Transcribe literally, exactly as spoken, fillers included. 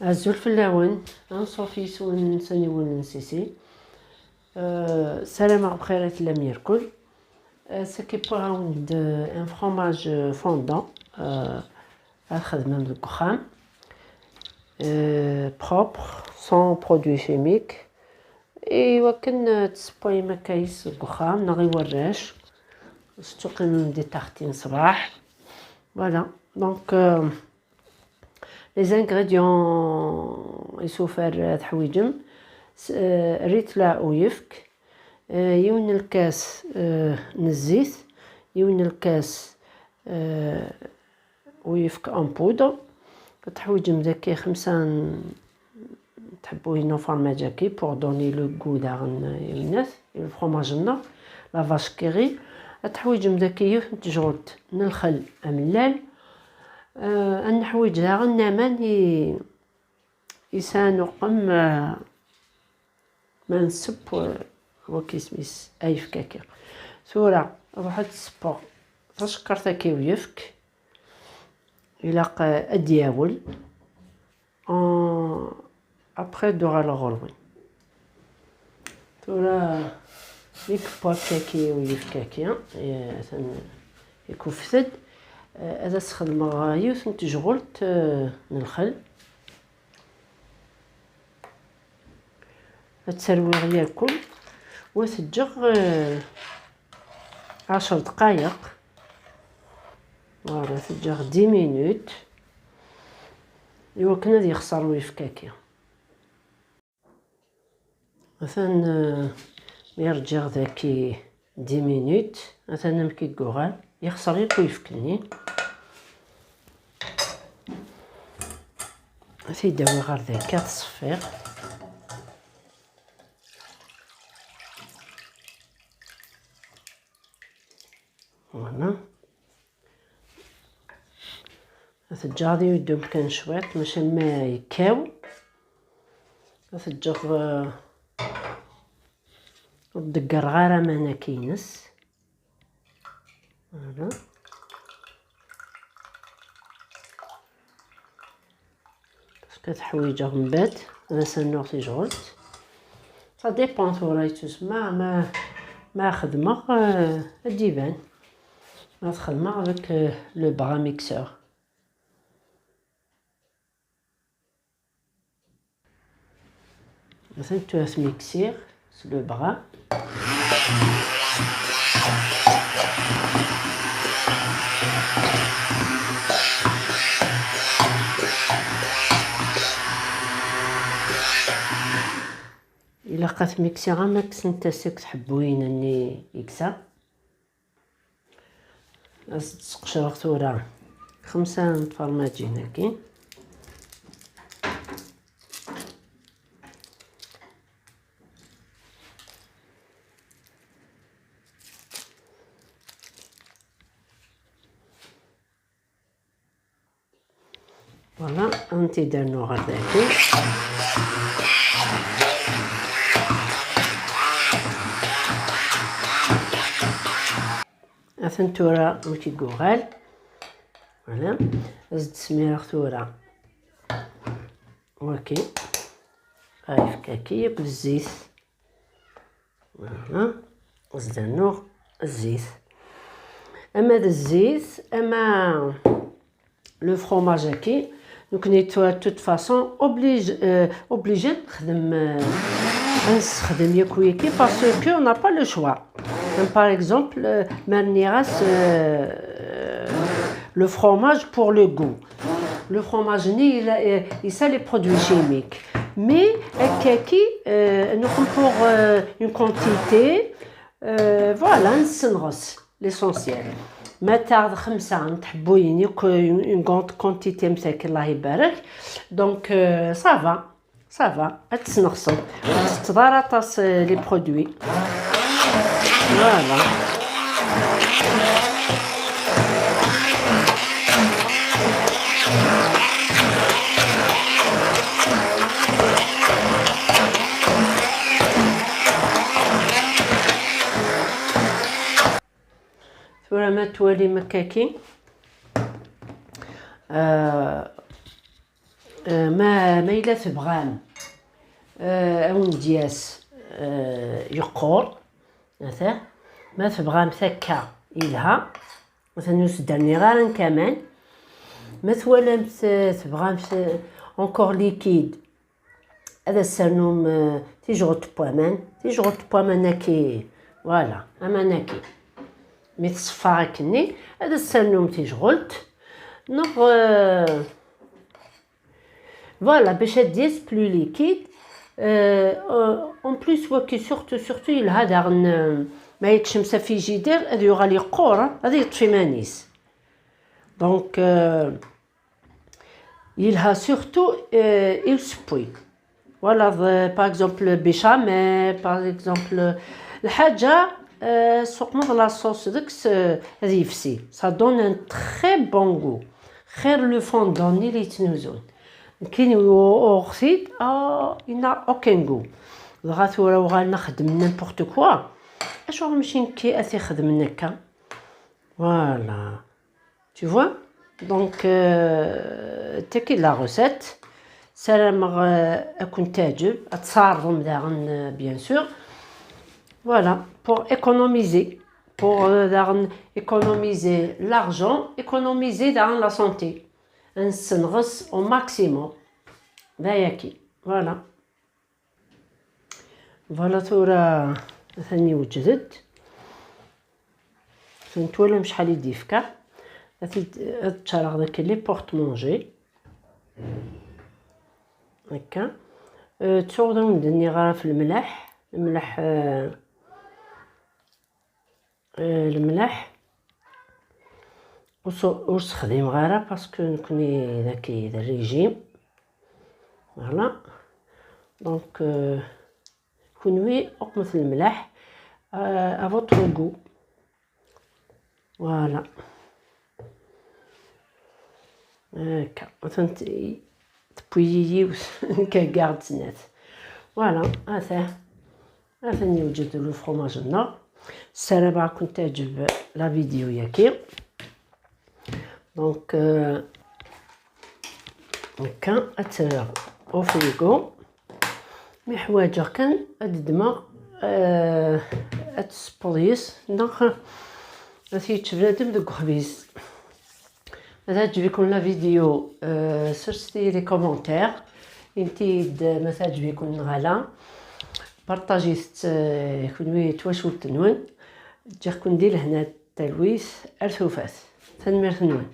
Azul fell-awen, anṣuf yes-wen s aniwel n Sisi. Euh, ssarameɣ bxir i tellam irkul. Euh, ass-agi wwiɣ-awen-d, euh, un fromage, euh, fondant, euh, ad xedmem deg uxxam. Euh, propre, sans produits chimiques. I wakken, euh, tessewwayem akka yes deg uxxam, neɣ i warrac. Surtout qimem di taxtin ṣṣbeḥ. Voilà. Donc, euh, les ingrédients i sufar ad teḥwiǧem, s-, euh, rrit-la uyefk, euh, yiwen lkas, euh, n zzit, yiwen lkas, euh, uyefk en poudre. Ad teḥwiǧem daki xemsa n tḥebbuyin n ufermaj-agi pour donner le goût daɣen i winat, i lefromaj-nneɣ, la vache qui rit. Ad teḥwiǧem daki yiwet n tejɣelt n lxel amellal. Euh, ad neḥwiǧ daɣen aman i, yesɛan uqem, euh, ma nsebb, euh, wak isem-is, ayefki-agi. Tura, ruḥ ad tsebbɣ tacekkart-agi n uyefk. Ilaq, euh, ad d-yawel. En-, après, ad d-uɣaleɣ ɣur-wen. Tura, mi yewwa akkaki uyefki-agi, eh, atan ikufet-d, eh, ad as-xedmeɣ yiwet n tejɣult, eh, n lxel. Ad tt-rwiɣ irkul, wa t-ǧǧeɣ, eh, ɛecr dqayeq. Voilà, t-ǧǧeɣ dix minutes. Iwakken ad yexṣer uyefki-agi. Atan, eh, mi rǧiɣ daki dix minutes, atan amek i yuɣal, yexṣer yakk uyefki-nni. Ad t-id-awiɣ ɣer daki, ad t-ṣeffiɣ. Voilà. Ad t-ǧǧeɣ ad yudum kan cwiṭ, maca ma yekkaw, ad t-ǧǧeɣ, eh, ur d-ḍeggreɣ ara aman-agi-ines. Voilà. Parce que teḥwiǧeɣ mbeɛd ad as-rnuɣ tijɣelt. Ça dépend tura, yettusemma ma, ma xedmeɣ, euh, ad d-iban. Ma t-xedmeɣ avec, euh, le bras mixeur. Atan tura t-miksiɣ s le bras. Ilaq ad t-miksiɣ am akken tasa deg tḥebbuyin-nni yeksa. Ad s-d-sqecreɣ tura xemsa n tfermajin-agi. Voilà, ad tent-id-rnuɣ ɣer dagi. Atan tura amek i yuɣal. Voilà, ad s-d-smireɣ tura. Waki. Ayefki-agi akked zzit. Voilà. Ad s-d-rnuɣ zzit. Ama d zzit, ama le fromage-agi, nekkni de toute façon oblige, euh, obligé nexdem, euh, ad nessexdem yakk wigi parce que on n'a pas le choix. Comme par exemple, euh, ma rniɣ-as, euh, le fromage pour le goût. Le fromage-nni, il a, euh, il a les produits chimiques. Mais, euh, kaki, euh, nous, pour, euh, une quantité, euh, voilà, nessenɣes, l'essentiel. Ma taɣeḍ xemsa n tḥebbuyin, une, une grande quantité, msaki, Allah ibarek. Donc, euh, ça va. Ça va, ad tesneɣseḍ. Ur tettetteḍ ara aṭas, euh, les produits. Voilà. Tura ma twalim akkaki, euh, Eh, ma, ma yella tebɣam, eh, ad wen-d-yas, eh, yeqqur, ata, ma tebɣam takka yelha, atan ur s-d-rniɣ ara n kaman. Ma twalamt, eh, tebɣamt, eh, encore liquide, ad as-ternum, eh, tijɣelt n waman, tijɣelt n waman-agi, voilà, aman-agi. Mi teṣfa akkenni, ad as-ternum tijɣelt, neɣ, eh, voilà, bac ad d-yas plus liquide. Euh, euh, en plus, waki surtout, surtout, yelha daɣen, euh, ma yekcem s afijidar, ad yuɣal yeqqur, hein, ad yeṭṭef iman-is. Donc, euh, yelha surtout, euh, i usewwi. Voilà, euh, par exemple, béchamel, par exemple, lḥaǧa, euh, ssuqmeḍ la sauce deg-s, euh, ad yefsi. Ça donne un très bon goût. Xir le fondant-nni li yettnuzun. Nekkini uɣeɣ-t-id, ah, il n'a aucun goût. Dɣa tura uɣalen xeddmen n'importe quoi. Acuɣer mačči nekki ad t-ixedmen akka? Voilà. Tu vois? Donc, euh, tagi la recette. Ssarameɣ, euh, ad kent-teɛǧeb. Ad tt-tɛerḍem daɣen, euh, bien sûr. Voilà, pour économiser. Pour, euh, daɣen économiser l'argent, économiser daɣen la santé. Ad nessenɣes au maximum. D ayagi. Voilà. Voilà, tura atan yewjed-d. Atan twalam acḥal i d-yefka. Ad t-id-, ad ččareɣ dagi les porte-manger. Akka. Euh, ttuɣ ur awen-d-nniɣ ara ɣef lemlaḥ. Lemlaḥ, euh, euh, lemlaḥ ur s-, ur sexdimeɣ ara parce que nekkni dagi d régime. Voilà. Donc, euh, kunwi uqmet lemlaḥ, euh, à votre goût. Voilà. Akka, atan t-, tewwi-yi yiwet, nekk heggaɣ-d snat. Voilà, ata, atan yewjed le fromage-nneɣ. Ssarameɣ ad kent-teɛǧeb la vidéo-yagi. Donc, euh, akka, ad tt-rreɣ au frigo. Mi ḥwaǧeɣ kan ad ddmeɣ, euh, ad tesseḍseḍ yis, neɣ ad t-yečč bnadem deg uxbiz. Ma teɛǧeb-iken la vidéo, euh, serset-iyi les commentaires. Init-iyi-d ma teɛǧeb-iken neɣ ala. Partagit-tt, euh, kunwi d twacult-nwen. Ǧǧiɣ-ken di lehna d talwit ar tufat. Tanemmirt-nwen.